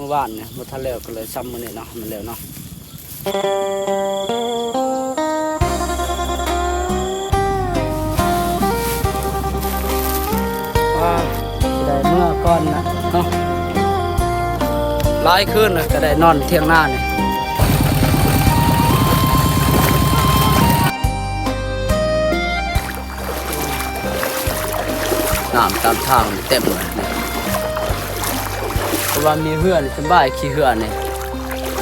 ມື້ວານນີ້ບໍ່ທັນແລ້ວ ກໍເລີຍຊ້ຳມື້ນີ້ເນາະ ໃຫ້ມັນແລ້ວເນາະ. ອ່າ ຊິໄດ້ເມືອກ່ອນນະເນາະ ຫຼາຍຄືນລະ ກໍໄດ້ນອນຖຽງນານີ້. ນ້ຳຕາມທາງເຕັມເລີຍ ເພາະວ່າມີເຮືອນີ້ ສະບາຍຂີ່ເຮືອນີ້.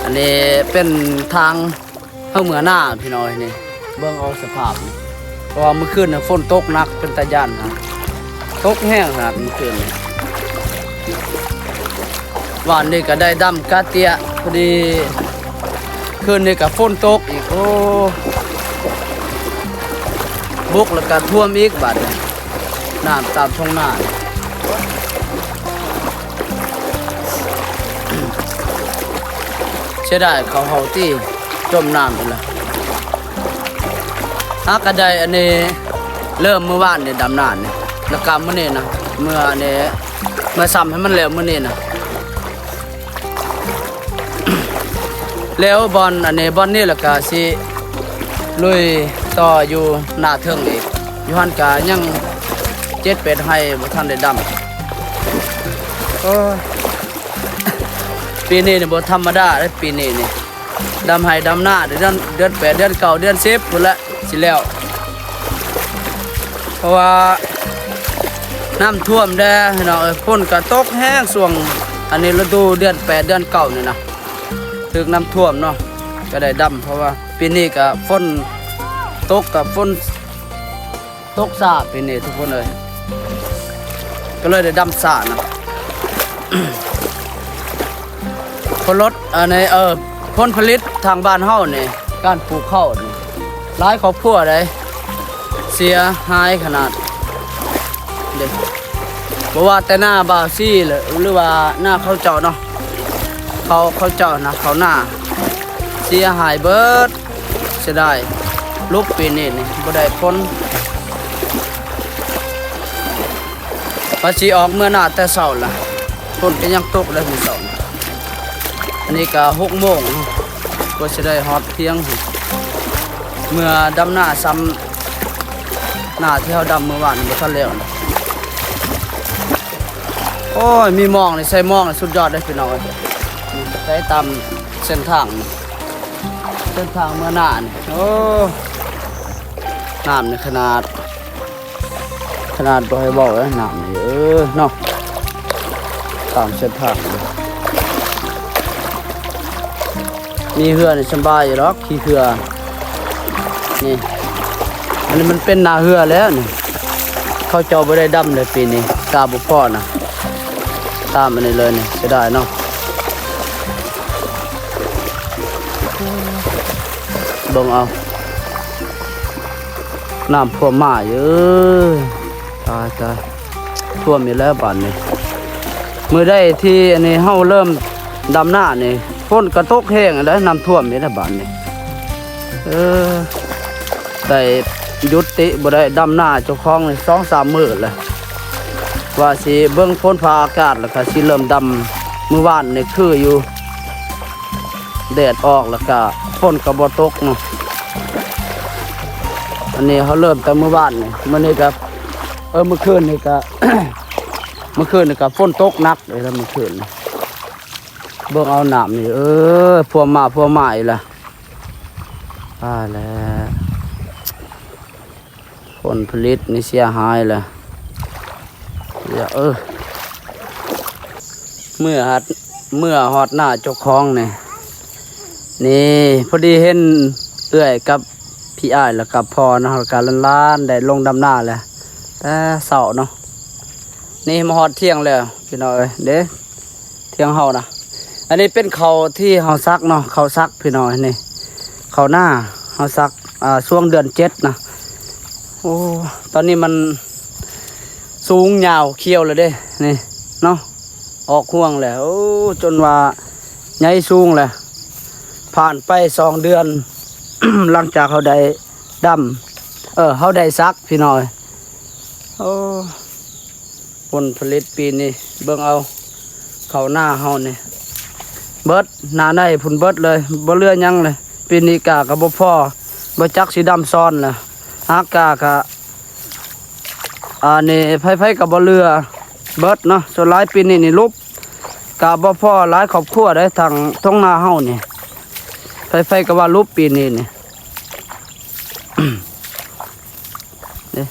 ອັນນີ້ເປັນທາງເຮົາເມືອນາພີ່ນ້ອງເອີຍນີ້ ເບິ່ງເອົາສະພາບນີ້ ເພາະວ່າມື້ຄືນນີ້ຝົນຕົກໜັກເປັນຕາຢ້ານນະ ຕົກແຮງຂະໜາດມື້ຄືນນີ້. ວານນີ້ກໍໄດ້ດຳກະເຕຍ ພໍດີ ຄືນນີ້ກໍຝົນຕົກອີກ ໂອ້ ບົກແລ້ວກໍຖ້ວມອີກບາດນີ້ ນ້ຳຕາມທົ່ງນາ. ເສຍດາຍເຂົ້າເຮົາຕິ ຈົມນ້ຳໄປລະ. ຫາກະໄດ້ອັນນີ້ ເລີ່ມມື້ວານນີ້ດຳນານີ້ ແລ້ວກະມື້ນີ້ນະ ເມື່ອອັນນີ້ ເມື່ອຊ້ຳໃຫ້ມັນແລ້ວມື້ນີ້ນະ ແລ້ວບ່ອນອັນນີ້ ບ່ອນນີ້ແລ້ວກະຊິລຸຍຕໍ່ຢູ່ໜ້າເທິງອີກ ຢູ່ຫັ້ນກະຍັງເຈັດແປດໄຮ່ບໍ່ທັນໄດ້ດຳ. ໂອ້ຍ ປີນີ້ນີ້ບໍ່ທຳມະດາເດ້ ປີນີ້ນີ້ ດຳໄຮ່ດຳນາ ເດືອນ ເດືອນແປດ ເດືອນເກົ້າ ເດືອນສິບພຸ້ນແຫຼະ ຊິແລ້ວ ເພາະວ່ານ້ຳຖ້ວມແດ່ພີ່ນ້ອງເອີຍ ຝົນກໍຕົກແຮງຊ່ວງອັນນີ້ ລະດູເດືອນແປດ ເດືອນເກົ້ານີ້ນະ ຖືກນ້ຳຖ້ວມເນາະ ກໍໄດ້ດຳ ເພາະວ່າປີນີ້ກໍຝົນຕົກ ກໍຝົນ ຕົກຊ້າປີນີ້ທຸກຄົນເອີຍ ກໍເລີຍໄດ້ດຳຊ້ານະ. ຜົນລົດ ອັນນີ້ ເອີ ຜົນຜະລິດທາງບ້ານເຮົານີ້ ການປູກເຂົ້ານີ້ ຫຼາຍຄອບຄົວໃດ ເສຍຫາຍຂະໜາດເດ້ ບໍ່ວ່າແຕ່ນາບ່າວຊີ ຫຼືວ່ານາເຂົາເຈົ້າເນາະ ເຂົາ ເຂົາເຈົ້ານະ ເຂົານາເສຍຫາຍເບິດ. ເສຍດາຍ ລຸກປີນີ້ນີ້ບໍ່ໄດ້ຜົນ ວ່າຊິອອກເມືອນາແຕ່ເຊົ້າລະ ຝົນກໍຍັງຕົກເລີຍມື້ເຊົ້າ. ອັນນີ້ກໍຫົກໂມງ ກວ່າຊິໄດ້ຮອດທຽງ ເມືອດຳນາຊ້ຳ ນາທີ່ເຮົາດຳມື້ວານນີ້ບໍ່ທັນແລ້ວ. ໂອ້ຍ ມີມອງນີ້ ໃສ່ມອງນີ້ສຸດຍອດເດ້ພີ່ນ້ອງເອີຍ ໃສ່ຕາມເສັ້ນທາງນີ້ ເສັ້ນທາງເມືອນານີ້ ໂອ້ ນ້ຳນີ້ຂະໜາດ ຂະໜາດບໍ່ໃຫ້ເວົ້າເດ້ ນ້ຳນີ້ ເອີ ເນາະ ຕາມເສັ້ນທາງນີ້ ມີເຮືອນີ້ສະບາຍຢູ່ດອກ ຂີ່ເຮືອນີ້ ອັນນີ້ມັນເປັນນາເຮືອແລ້ວນີ້ ເຂົາເຈົ້າບໍ່ໄດ້ດຳເລີຍປີນີ້ ກາບໍ່ພໍນະ ຕາມອັນນີ້ເລີຍນີ້ ເສຍດາຍເນາະ. ເບິ່ງເອົາ ນ້ຳຖ້ວມມາເອີຍ ຕາຍ ຕາຍ ຖ້ວມອີກແລ້ວບາດນີ້. ມື້ໃດທີ່ອັນນີ້ເຮົາເລີ່ມດຳນານີ້ ຝົນກໍຕົກແຮງແລ້ວ ນ້ຳຖ້ວມອີກແລ້ວບາດນີ້ ເອີ ໄດ້ຢຸດຕິ ບໍ່ໄດ້ດຳນາເຈົ້າຂອງນີ້ສອງສາມມື້ແລ້ວ ວ່າຊິເບິ່ງຝົນຟ້າອາກາດ ແລ້ວກໍຊິເລີ່ມດຳ ມື້ວານນີ້ຄືຢູ່ ແດດອອກ ແລ້ວກະຝົນກໍບໍ່ຕົກເນາະ. ອັນນີ້ເຮົາເລີ່ມແຕ່ມື້ວານນີ້ ມື້ນີ້ກະ ເອີ ມື້ຄືນນີ້ກະ ມື້ຄືນນີ້ກະຝົນຕົກໜັກເລີຍລະ ມື້ຄືນນີ້. ເບິ່ງເອົານ້ຳນີ້ ເອີ ຖ້ວມມາ ຖ້ວມມາອີກລະ ຕາຍແລ້ວ. ຜົນຜະລິດນີ້ເສຍຫາຍລະ ເສຍ ເອີ ເມື່ອຮອດ ເມື່ອຮອດໜ້າເຈົ້າຂອງນີ້ ນີ້ ພໍດີເຫັນເອື້ອຍກັບພີ່ອ້າຍ ແລ້ວກັບພໍ່ເນາະ ແລ້ວກະຫຼານໆ ໄດ້ລົງດຳນາແລ້ວ ແຕ່ເຊົ້າເນາະ. ນີ້ມາຮອດຖຽງແລ້ວພີ່ນ້ອງເອີຍ ເດ້ ຖຽງເຮົານະ. ອັນນີ້ເປັນເຂົ້າທີ່ເຮົາສັກເນາະ ເຂົ້າສັກພີ່ນ້ອງ ນີ້ເຂົ້ານາເຮົາສັກ ອ່າ ຊ່ວງເດືອນເຈັດນະ. ໂອ້ ຕອນນີ້ມັນສູງຍາວຂຽວແລ້ວເດ້ ນີ້ເນາະ ອອກຮວງແລ້ວ ໂອ້ ຈົນວ່າໃຫຍ່ສູງແລ້ວ. ຜ່ານໄປສອງເດືອນ ຫຼັງຈາກເຮົາໄດ້ດຳ ເອີ ເຮົາໄດ້ສັກພີ່ນ້ອງ ໂອ້ ຜົນຜະລິດປີນີ້ ເບິ່ງເອົາ ເຂົ້ານາເຮົານີ້ ເບິດ ໜ້າໃນພຸ້ນເບິດເລີຍ ບໍ່ເຫຼືອຫຍັງເລີຍ. ປີນີ້ກ້າກໍບໍ່ພໍ ບໍ່ຈັກຊິດຳຊ້ອນລະ ຫາກ້າກໍ ອັນນີ້ໃຜໆກໍບໍ່ເຫຼືອເບິດເນາະ. ສ່ວນຫຼາຍປີນີ້ນີ້ຫຼຸບ ກະບໍ່ພໍຫຼາຍຄອບຄົວເດ້ ທາງທົ່ງນາເຮົານີ້ ໃຜໆກໍວ່າຫຼຸບປີນີ້ນີ້. ເດ້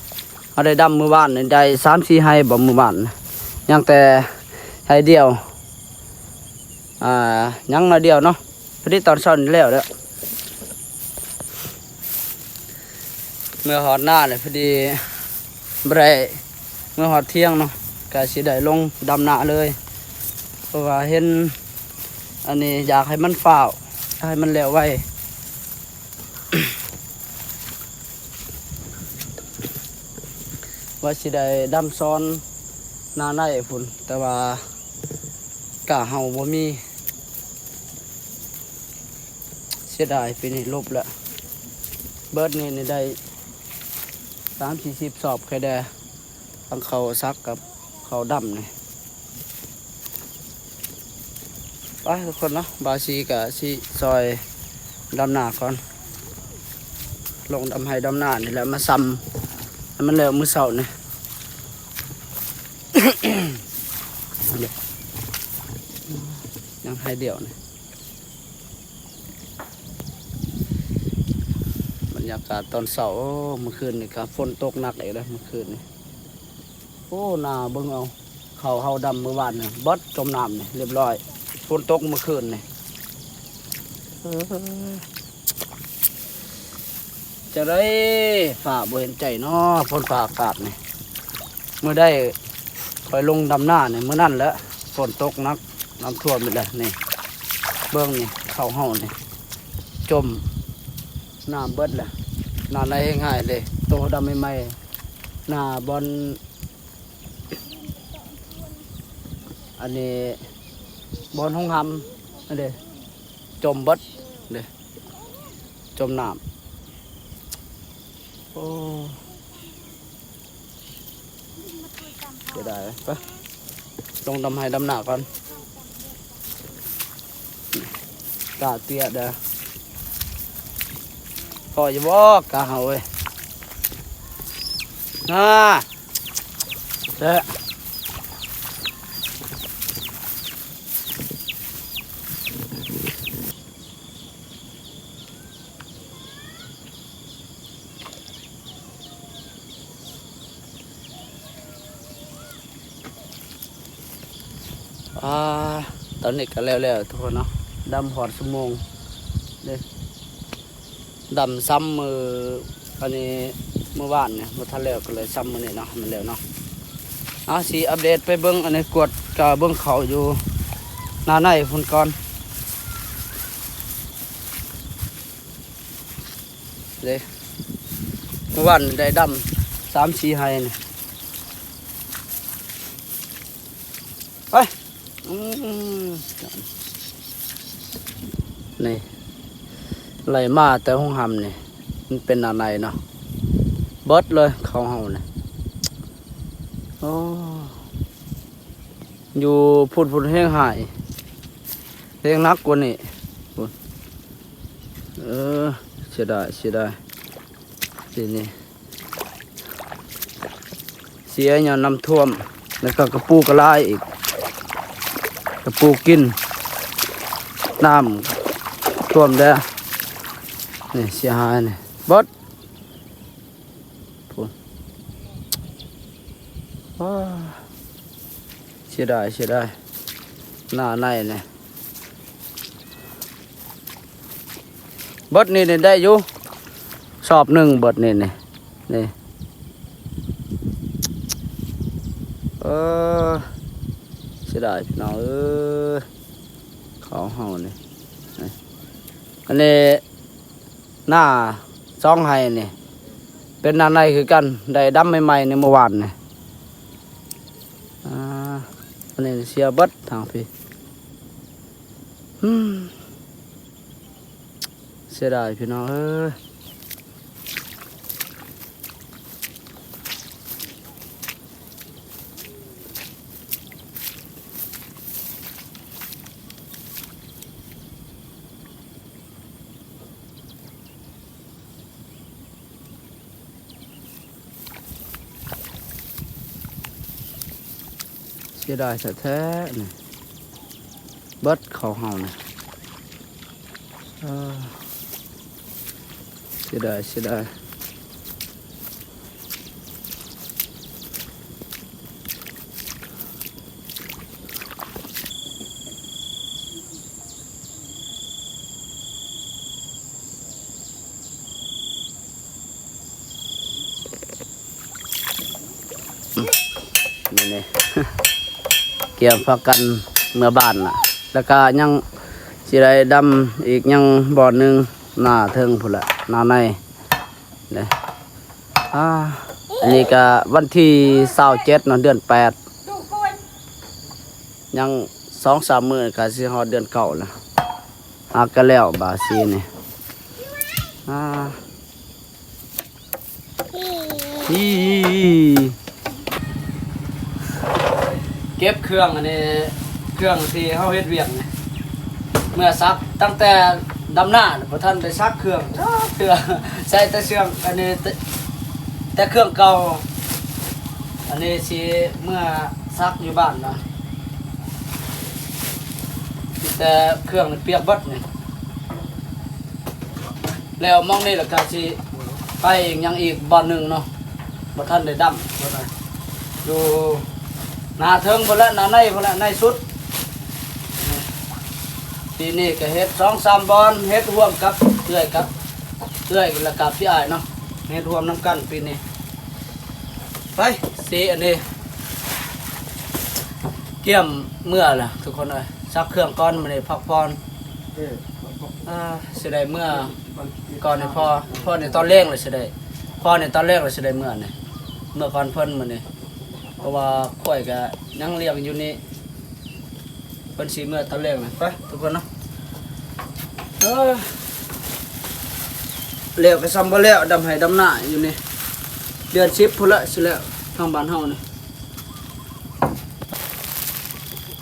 ເຮົາໄດ້ດຳມື້ວານນີ້ ໄດ້ສາມສີ່ໄຮ່ບໍ່ ມື້ວານ ຍັງແຕ່ໄຮ່ດຽວ ອ່າ ຍັງໜ້ອຍດຽວເນາະ. ພໍດີຕອນເຊົ້ານີ້ແລ້ວເດີ້ ເມືອຮອດນາແລ້ວ ພໍດີບໍ່ໄດ້ເມືອຮອດທ່ຽງເນາະ ກະຊິໄດ້ລົງດຳນາເລີຍ ເພາະວ່າເຫັນອັນນີ້ ຢາກໃຫ້ມັນຟ້າວ ຢາກໃຫ້ມັນແລ້ວໄວ ວ່າຊິໄດ້ດຳຊ້ອນໜ້າໃນພຸ້ນ ແຕ່ວ່າກ້າເຮົາບໍ່ມີ. ເສຍດາຍ ປີນີ້ຫຼຸບແລ້ວ ເບິດນີ້ນີ້ໄດ້ສາມສີ່ສິບສອບແຄ່ແດ່ ທັງເຂົ້າສັກກັບເຂົ້າດຳນີ້. ໄປທຸກຄົນເນາະ ບ່າວສີກະຊິຊ່ອຍດຳນາກ່ອນ ລົງດຳໄຮ່ດຳນານີ້ແຫຼະ ມາຊຳໃຫ້ມັນແລ້ວມື້ເຊົ້ານີ້ ຍັງໄຮ່ດຽວນີ້. ບັນຍາກາດຕອນເຊົ້າ ໂອ້ ມື້ຄືນນີ້ກໍຝົນຕົກໜັກອີກແລ້ວ ມື້ຄືນນີ້. ໂອ້ ໜ້າເບິ່ງເອົາ ເຂົ້າເຮົາດຳມື້ວານນີ້ ເບິດ ຈົມນ້ຳນີ້ ລຽບຮ້ອຍ ຝົນຕົກມື້ຄືນນີ້. ເອີ ຈັ່ງໃດ ຟ້າບໍ່ເຫັນໃຈເນາະ ຝົນຟ້າອາກາດນີ້. ມື້ໃດຂ້ອຍລົງດຳນານີ້ ມື້ນັ້ນແຫຼະ ຝົນຕົກໜັກ ນ້ຳຖ້ວມອີກແລ້ວນີ້. ເບິ່ງນີ້ ເຂົ້າເຮົານີ້ ຈົມນ້ຳເບິດແລ້ວ. ໜ້າໃນແຮງຮ້າຍເດ້ ໂຕດຳໃໝ່ໆ ໜ້າບ່ອນ ອັນນີ້ ບ່ອນໂຮງຮຳ ອັນເດ້ ຈົມເບິດເດ້ ຈົມນ້ຳ. ໂອ້ ເສຍດາຍ ໄປ ລົງດຳໄຮ່ດຳນາກ່ອນ. ກ້າເຕ້ຍເດີ້ ພໍຢູ່ບໍ່ກ້າເຮົາເອີຍ ນາ ແຊະ. ອ່າ ຕອນນີ້ກໍແລ້ວໆ ທຸກຄົນເນາະ ດຳຮອດຊົ່ວໂມງເດ້ ດຳຊຳມື້ ອັນນີ້ມື້ວານນີ້ບໍ່ທັນແລ້ວ ກໍເລີຍຊຳມື້ນີ້ເນາະ ໃຫ້ມັນແລ້ວເນາະ. ເອົາ ຊິອັບເດດໄປເບິ່ງ ອັນນີ້ກວດກາເບິ່ງເຂົ້າຢູ່ໜ້າໃນພຸ້ນກ່ອນເດ້. ມື້ວານໄດ້ດຳສາມສີ່ໄຮ່ນີ້ ໄປ. ອືມ ນີ້ ໄລ່ມາແຕ່ໂຮງຮຳນີ້ ມັນເປັນອັນໃດເນາະ ເບິດເລີຍເຂົ້າເຮົານີ້. ໂອ້ ຢູ່ພຸ້ນ ພຸ້ນແຮງຮ້າຍ ແຮງໜັກກວ່ານີ້ພຸ້ນ. ເອີ ເສຍດາຍ ເສຍດາຍ ປີນີ້ ເສຍຍ້ອນນ້ຳຖ້ວມ ແລ້ວກໍກະປູກະລາຍອີກ ກະປູກິນ ນ້ຳຖ້ວມແລ້ວ ນີ້ເສຍຫາຍນີ້ເບິດ ພຸ້ນ ວ້າ ເສຍດາຍ ເສຍດາຍ ໜ້າໃນນີ້. ເບິດນີ້ນີ້ໄດ້ຢູ່ສອບໜຶ່ງ ເບິດນີ້ນີ້ ນີ້ ເອີ ເສຍດາຍພີ່ນ້ອງເອີຍ ເຂົ້າເຮົານີ້ ນີ້ ອັນນີ້ໜ້າສອງໄຮ່ນີ້ ເປັນໜ້າໃນຄືກັນ ໄດ້ດຳໃໝ່ໆ ໃນມື້ວານນີ້ ອ່າ ອັນນີ້ເສຍເບິດທາງພີ້. ອືມ ເສຍດາຍພີ່ນ້ອງເອີຍ. ເ ເສຍດາຍແທ້ໆ ນີ້ ເບິດເຂົ້າເຮົານີ້ ເອີ ເສຍດາຍ ເສຍດາຍ. ນີ້ ນີ້ ກຽມພາກັນເມືອບ້ານລະ ແລ້ວກະຍັງຊິໄດ້ດຳອີກ ຍັງບ່ອນໜຶ່ງ ໜ້າເທິງພຸ້ນລະ ໜ້າໃນເດ້. ອາ ອັນນີ້ກະວັນທີຊາວເຈັດເນາະ ເດືອນແປດ ຍັງສອງສາມມື້ກະຊິຮອດເດືອນເກົ້າລະ ຫາກະແລ້ວບາດຊີ້ນີ້ ອາ. ເກັບເຄື່ອງອັນນີ້ ເຄື່ອງທີ່ເຮົາເຮັດວຽກນີ້ ເມືອຊັກ ຕັ້ງແຕ່ດຳນາບໍ່ທັນໄດ້ຊັກເຄື່ອງຈັກເທື່ອ ໃຊ້ແຕ່ເຊື່ອງອັນນີ້ ແຕ່ ແຕ່ເຄື່ອງເກົ່າ. ອັນນີ້ຊິເມືອຊັກຢູ່ບ້ານນະ ແຕ່ເຄື່ອງນີ້ປຽກເບິດນີ້. ແລ້ວໝ່ອງນີ້ລະກະຊິໄປອີກ ຍັງອີກບ່ອນໜຶ່ງເນາະ ບໍ່ທັນໄດ້ດຳ ຢູ່ໜ້າເທິງພຸ້ນແຫຼະ ໜ້າໃນພຸ້ນແຫຼະ ໃນສຸດ. ປີນີ້ກະເຮັດສອງສາມບ່ອນ ເຮັດຮ່ວມກັບເອື້ອຍ ກັບເອື້ອຍ ແລ້ວກະພີ່ອ້າຍເນາະ ເຮັດຮ່ວມນຳກັນປີນີ້. ໄປ ຊິອັນນີ້ ກຽມເມືອລະທຸກຄົນເອີຍ ຊັກເຄື່ອງກ່ອນ ມື້ນີ້ພັກຜ່ອນ ອາ ຊິໄດ້ເມືອກ່ອນນີ້ ພໍ ພໍນີ້ຕອນແລງລະຊິໄດ້ ພໍນີ້ຕອນແລງລະຊິໄດ້ເມືອນີ້ ເມືອກ່ອນເພິ່ນມື້ນີ້ ເພາະວ່າຂ້ອຍກະຍັງລ້ຽງຢູ່ນີ້ ເພິ່ນຊິເມືອຕອນແລງນະ. ໄປທຸກຄົນເນາະ ເອີ ແລ້ວກະຊ່ຳບໍ່ແລ້ວ ດຳໄຮ່ດຳນາຢູ່ນີ້ ເດືອນສິບພຸ້ນລະຊິແລ້ວ ທາງບ້ານເຮົານີ້.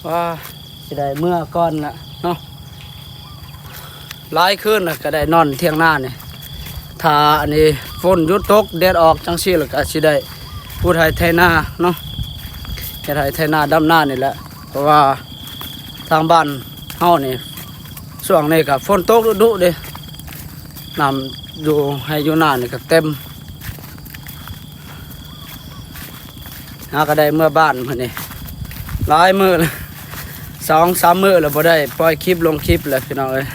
ວ່າຊິໄດ້ເມືອກ່ອນລະເນາະ ຫຼາຍຄືນລະກະໄດ້ນອນຖຽງນານີ້ ຖ້າອັນນີ້ຝົນຢຸດຕົກ ແດດອອກຈັ່ງຊີ້ລະກະຊິໄດ້ ປູດໄຮ່ໄຖນາເນາະ ເຮັດໄຮ່ໄຖນາ ດຳນານີ້ແຫຼະ ເພາະວ່າທາງບ້ານເຮົານີ້ ຊ່ວງນີ້ກະຝົນຕົກດຸໆເດ້ ນ້ຳຢູ່ໄຮ່ຢູ່ນານີ້ກະເຕັມ. ຫາກະໄດ້ເມືອບ້ານມື້ນີ້ ຫຼາຍມື້ລະ ສອງສາມມື້ລະບໍ່ໄດ້ປ່ອຍຄລິບລົງຄລິບລະພີ່ນ້ອງເອີຍ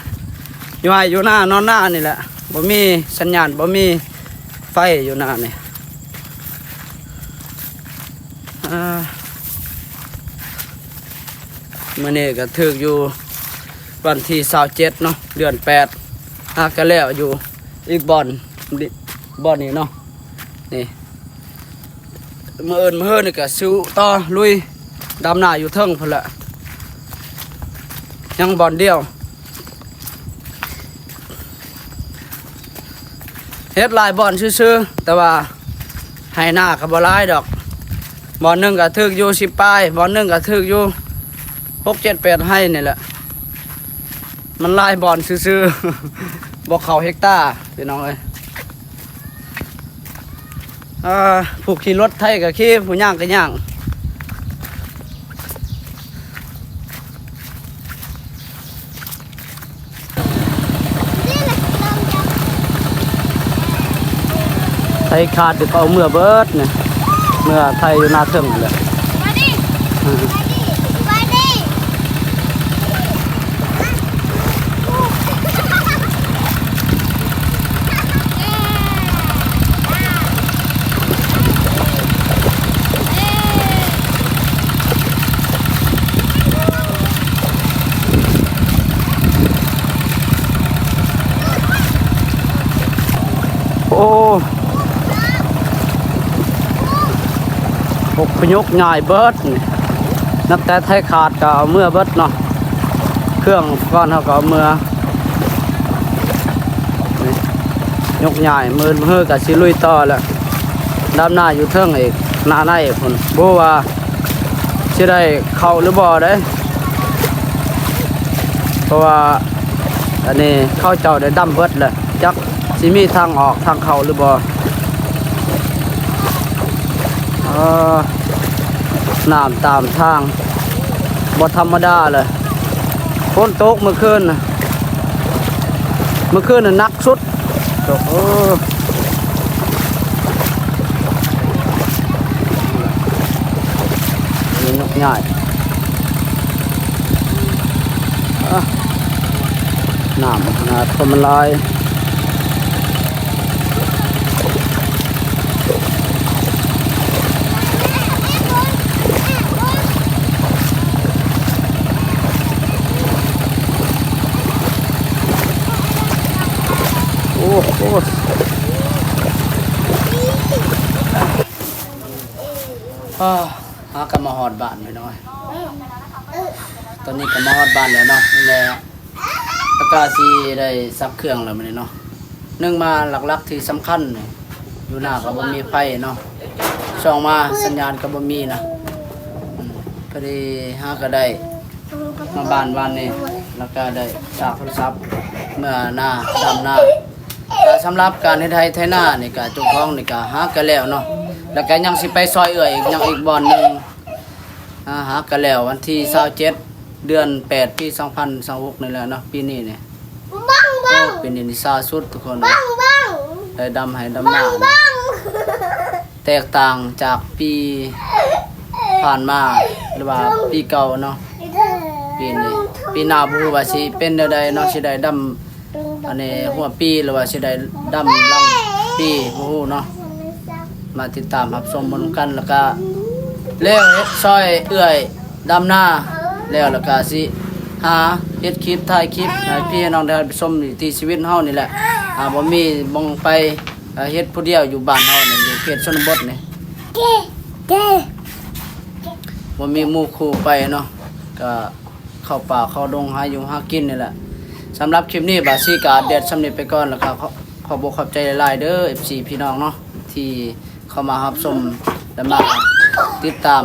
ຢູ່ໄຮ່ຢູ່ນາ ນອນນານີ້ແຫຼະ ບໍ່ມີສັນຍານ ບໍ່ມີໄຟຢູ່ນານີ້. ອາ ມື້ນີ້ກະຖືກຢູ່ ວັນທີຊາວເຈັດເນາະ ເດືອນແປດ ຫາກະແລ້ວຢູ່ອີກບ່ອນ ບ່ອນນີ້ເນາະ ນີ້ ມື້ອື່ນມື້ຮືນີ້ກະສູ້ຕໍ່ລຸຍ ດຳນາຢູ່ເທິງພຸ້ນແຫຼະ ຍັງບ່ອນດຽວ. ເຮັດຫຼາຍບ່ອນຊື່ໆ ແຕ່ວ່າໄຮ່ນາກະບໍ່ຫຼາຍດອກ ບ່ອນໜຶ່ງກະຖືກຢູ່ສິບປາຍ ບ່ອນໜຶ່ງກະຖືກຢູ່ຫົກເຈັດແປດໄຮ່ນີ້ແຫຼະ ມັນຫຼາຍບ່ອນຊື່ໆ ບໍ່ເຂົ້າເຮັກຕາພີ່ນ້ອງເອີຍ. ອ່າ ຜູ້ຂີ່ລົດໄຖກະຂີ່ ຜູ້ຍ່າງກະຍ່າງ ໄຖຂາດກະເອົາເມືອເບິດນີ້ ເມືອໄຖຢູ່ນາເທິງຫັ້ນແຫຼະ. ໂອ້ ອົບພະຍົບຍ້າຍເບິດນີ້ ນັບແຕ່ໄຖຂາດກະເອົາເມືອເບິດເນາະ ເຄື່ອງກ່ອນເຮົາກະເອົາເມືອ ນີ້ ຍົກຍ້າຍ ມື້ອື່ນມື້ຮືກະຊິລຸຍຕໍ່ແຫຼະ ດຳນາຢູ່ເທິງອີກ ນາໃນພຸ້ນ ບໍ່ຮູ້ວ່າຊິໄດ້ເຂົ້າຫຼືບໍ່ເດ້ ເພາະວ່າອັນນີ້ເຂົາເຈົ້າໄດ້ດຳເບິດແລ້ວ ຈັກຊິມີທາງອອກທາງເຂົ້າຫຼືບໍ່. ເອີ ນ້ຳຕາມທາງ ບໍ່ທຳມະດາເລີຍ ຝົນຕົກມື້ຄືນນະ ມື້ຄືນນະໜັກສຸດ ໂອ້ໂຫ ມີນົກຍ້າຍ ອາ ນ້ຳຂະໜາດຄົນມັນຫຼາຍ. ໂອ້ໂຫ ອາ ຫາກະມາຮອດບ້ານພີ່ນ້ອງ ຕອນນີ້ກະມາຮອດບ້ານແລ້ວເນາະ ແລະ ແລ້ວກະຊິໄດ້ສັບເຄື່ອງແລ້ວມື້ນີ້ເນາະ ໜຶ່ງມາຫຼັກໆທີ່ສຳຄັນ ຢູ່ໜ້າກະບໍ່ມີໄຟເນາະ ສອງມາສັນຍານກະບໍ່ມີນະ ອືມ ພໍດີຫາກະໄດ້ມາບ້ານວານນີ້ ແລ້ວກະໄດ້ສາກໂທລະສັບເມືອນາ ດຳນາ ກະສຳລັບການເຮັດໄຮ່ໄຖນານີ້ກະ ເຈົ້າຂອງນີ້ກະຫາກະແລ້ວເນາະ ແລ້ວກະຍັງຊິໄປຊ່ອຍເອື້ອຍອີກ ຍັງອີກບ່ອນໜຶ່ງ ອາ ຫາກະແລ້ວ ວັນທີຊາວເຈັດ ເດືອນແປດ ປີສອງພັນຊາວຫົກນີ້ແຫຼະເນາະ ປີນີ້ນີ້ ບັງ ໂອ້ ບັງ ປີນີ້ນີ້ຊາສຸດທຸກຄົນ ບັງ ບັງ ໄດ້ດຳໄຮ່ດຳນາ ບັງ ແຕກຕ່າງຈາກປີຜ່ານມາ ຫຼືວ່າປີເກົ່າເນາະ ປີນີ້ ປີໜ້າບໍ່ຮູ້ວ່າຊິເປັນແນວໃດເນາະ ຊິໄດ້ດຳ ອັນນີ້ຫົວປີ ຫຼືວ່າຊິໄດ້ດຳຫຼັງປີ ບໍ່ຮູ້ເນາະ ມາຕິດຕາມຮັບຊົມນຳກັນ ແລ້ວກະແລ້ວເຮັດຊ່ອຍເອື້ອຍດຳນາແລ້ວ ແລ້ວກະຊິຫາເຮັດຄລິບ ຖ່າຍຄລິບໃຫ້ພີ່ໃຫ້ນ້ອງໄດ້ຮັບຊົມວິຖີຊີວິດເຮົານີ້ແຫຼະ ອາ ບໍ່ມີໝ່ອງໄປ ເຮັດຜູ້ດຽວຢູ່ບ້ານເຮົານີ້ ຢູ່ເຂດຊົນນະບົດນີ້ ບໍ່ມີໝູ່ຄູ່ໄປເນາະ ກະ ເຂົ້າປ່າເຂົ້າດົງຫາຢູ່ຫາກິນນີ້ແຫຼະ ສຳລັບຄລິບນີ້ບາຊີກະອັບເດດຊ່ຳນີ້ໄປກ່ອນ ແລ້ວກະຂໍ ຂອບອົກຂອບໃຈຫຼາຍໆເດີ ເອັຟຊີ ພີ່ນ້ອງເນາະ ທີ່ເຂົ້າມາຮັບຊົມ ແລະ ມາຕິດຕາມ